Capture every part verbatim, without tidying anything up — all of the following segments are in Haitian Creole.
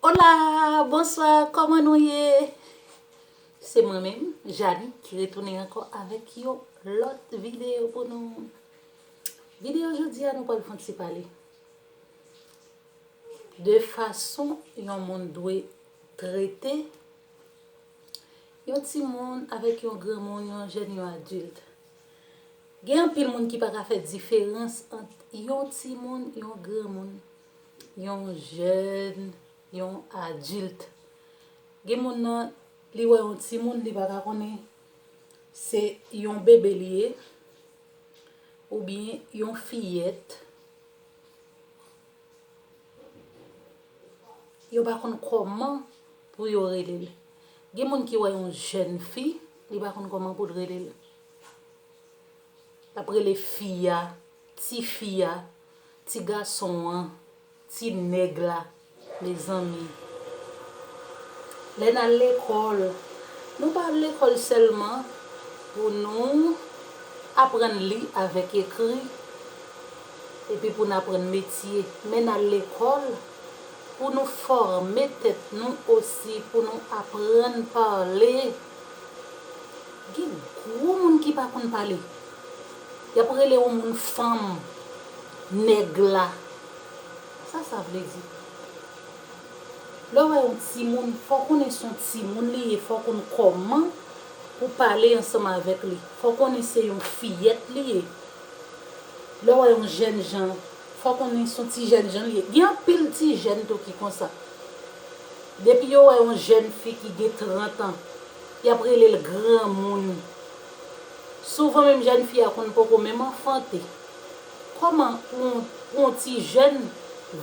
Hola, bonswa, kòman nou ye? Se mwen menm, Jani, ki retounen ankò avèk yon lòt videyo pou nou. Videyo jodi a, nou pral fè yon ti pale de fason yon moun dwe trete yon timoun avèk yon granmoun, yon jèn, yon adilt. Gen anpil moun ki pa ka fè diferans ant yon timoun, yon granmoun, yon jèn, yon adilt. Gen moun nan, li wè yon timoun, li pa ka konnen se yon bebe li ye, oubyen yon fiyèt. Yo pa konn kòman pou yo rele l. Gen moun ki wè yon jèn fi, li pa konn kòman pou l rele l. L ap rele fi a, ti fi a, ti gason an, ti nèg la, mezanmi. Lè n al lekòl, nou pa al lekòl sèlman pou nou aprann li avèk ekri, epi pou n aprann metye, men n al lekòl pou nou fòme tèt nou osi, pou nou aprann pale. Gen gwo moun ki pa konn pale. Y ap rele yon moun fanm, nèg la. Sa sa vle di? Lè w wè yon timoun, fò w konnen se yon timoun li ye, fò w konn kòman pou pale ansanm avèk li. Fò w konnen se yon fiyèt li ye. Lè w wè yon jènjan, fò w konnen se yon ti jènjan li ye. Gen anpil ti jèn tou ki konsa. Depi yo wè yon jèn fi ki gen trant an, y ap rele l granmoun. Souvan menm jèn fi a konn poko menm anfante. Kòman pou yon, pou yon ti jèn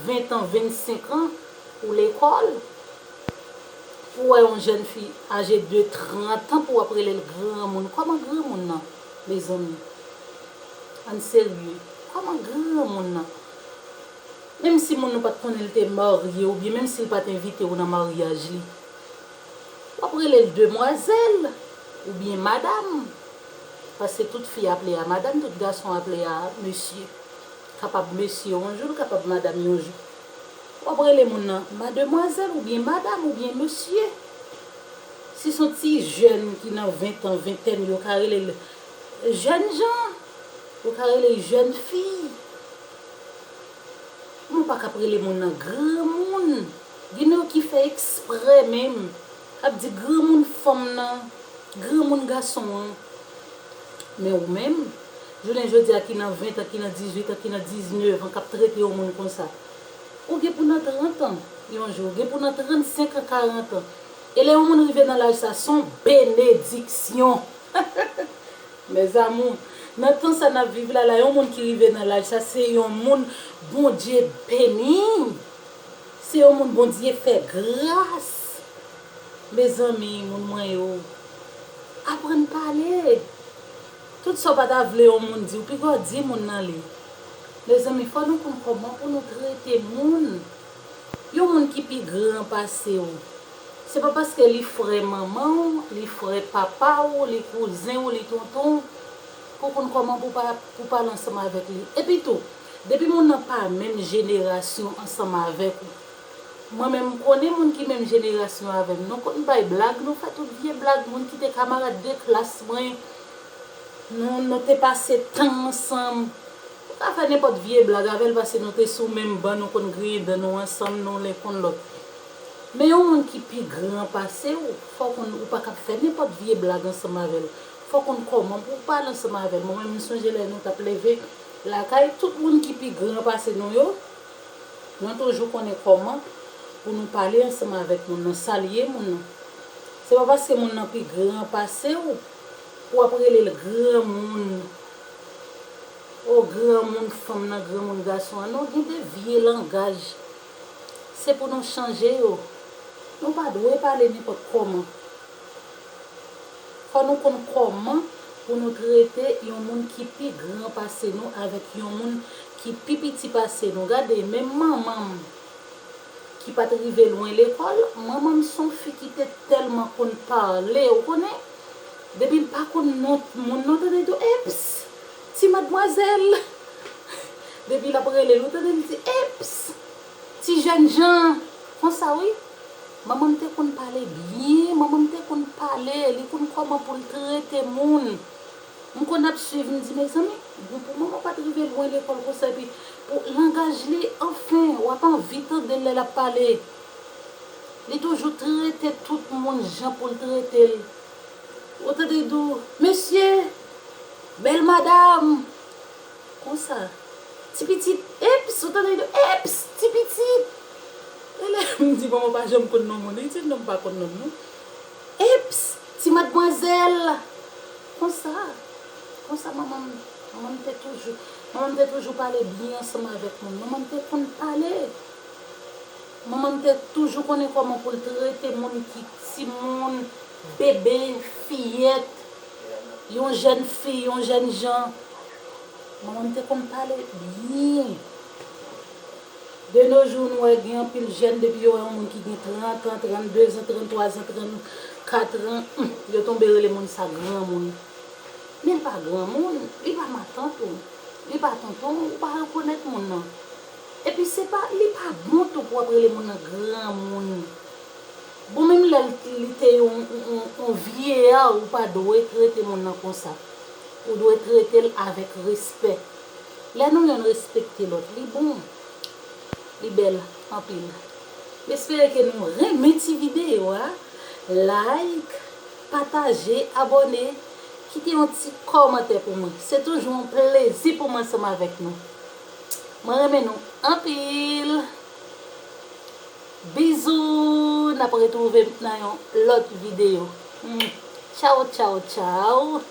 ven an, vennsenk an, ou lekòl, pou wè yon jèn fi aje de trant an pou w ap rele l granmoun? Kòman granmoun nan, mezanmi? Ann serye. Kòman granmoun nan? Menm si moun nan pa t konnen l te marye, oubyen menm si l pa t envite w nan maryaj li, w ap rele l demwazèl oubyen madanm. Paske tout fi aple a madanm, tout gason aple a mesye. Kapab mesye yon jou, l kapab madanm yon jou. W ap rele moun nan mademwazèl oubyen madanm oubyen mesye. Si se yon ti jèn ki nan ven an, ventèn, yo ka rele l jènjan, yo ka rele l jèn fi. Nou pa ka ap rele moun nan granmoun. Gen yo ki fè eksprè menm, k ap di granmoun fanm nan, granmoun gason an. Men ou menm, jounen jodi a ki nan ven an, ki nan dizuit an, ki nan diznèf an, k ap trete yon moun konsa, ou gen pou nan trant an yon jou, ou gen pou nan trannsenk an, karant an. E lè yon moun rive nan laj sa, se yon benediksyon. Mes amours, nan tan sa n ap viv la, la, yon moun ki rive nan laj sa, se yon moun Bondye beni. Se yon moun Bondye fè gras. Mezanmi, moun mwen yo, aprann pale. Tout sa w pa ta vle yon moun di w, piga w di moun nan li. Mezanmi, fò nou konn kòman pou nou trete moun. Yon moun ki pi gran pase w, se pa paske li frè manman w, li frè papa w, li kouzen w, li tonton w, pou w konn kòman pou pa, pou pale ansanm avèk li. Epi tou, depi moun nan pa menm jenerasyon ansanm avèk ou, mwen menm, m konnen moun ki menm jenerasyon avè m. Nou konn bay blag, nou fè tout vye blag. Moun ki te kamarad de klas mwen, nou, nou te pase tan ansanm. Ou ka fè nenpòt vye blag avè l, paske nou te sou menm ban, nou konn griyen dan nou ansanm, nou len konn lòt. Men yon moun ki pi gran pase w, fò w konn, ou pa ka ap fè nenpòt vye blag ansanm avè l. Fò w konn kòman pou w pale ansanm avè l. Mwen menm, m sonje lè nou t ap leve lakay, tout moun ki pi gran pase nou yo, nou toujou konnen kòman pou nou pale ansanm avèk moun nan, salye moun nan. Se pa paske moun nan pi gran pase w, pou w ap rele l granmoun. O granmoun fanm nan, granmoun gason an. Non, gen de vye langaj. Se pou nou chanje yo. Nou pa dwe pale nenpòt kòman. Fò nou konn kòman pou nou trete yon moun ki pi gran pase nou avèk yon moun ki pi piti pase nou. Gade, menm manman m ki pa t rive lwen lekòl, manman m se yon fi ki te tèlman konn pale, ou konnen, depi l pa konn non moun nan, tande l di w, eps, ti madmwazèl. Depi l ap rele l, ou tande l di, eps, ti jènjan. Konsa, wi. Manman m te konn pale byen, manman m te konn pale, li konn kòman pou l trete moun. M konn ap swiv, m di, mezanmi, bon, pou manman pa t rive lwen lekòl konsa, epi pou langaj li, anfen, w ap anvi tande l lè l ap pale. Li toujou trete tout moun jan pou l trete l. Ou tande l di w, mesye, bèl madanm, konsa. Ti pitit, eps, ou tande l di w, eps, ti pitit. E lè m di, manman pa janm konn non moun, li di non, m pa konn non, non. Eps, ti madmwazèl. Konsa, konsa manman m, manman m te toujou, manman m te toujou pale byen ansanm avèk moun. Manman m te konn pale. Manman m te toujou konnen kòman pou l trete moun ki timoun, bebe, fiyèt, yon jèn fi, yon jèn jan. Manman m te konn pale byen. De nos jours, nou wè gen anpil jèn, depi yo wè yon moun ki gen trant an, trannde zan, tranntwa zan, trannkat an, hmm, yo tonbe rele moun sa granmoun. Men l pa granmoun, li pa matant ou, li pa tonton ou, ou pa rekonèt moun nan. Epi se pa, li pa bon tou pou w ap rele moun nan granmoun. Bon, menm lè l, li te yon, yon, yon vyeya, ou pa dwe trete moun nan konsa. Ou dwe trete l avèk respè. Lè nou yonn respekte lòt, li bon. Li bèl anpil. M espere ke nou renmen ti videyo a. Like, pataje, abòne, kite yon ti kòmantè pou mwen. Se toujou yon plezi pou mwen ansanm avèk nou. Mwen renmen nou anpil. Bizou, n ap retwouve nan yon lòt videyo. Mm. Tchaw, tchaw, tchaw.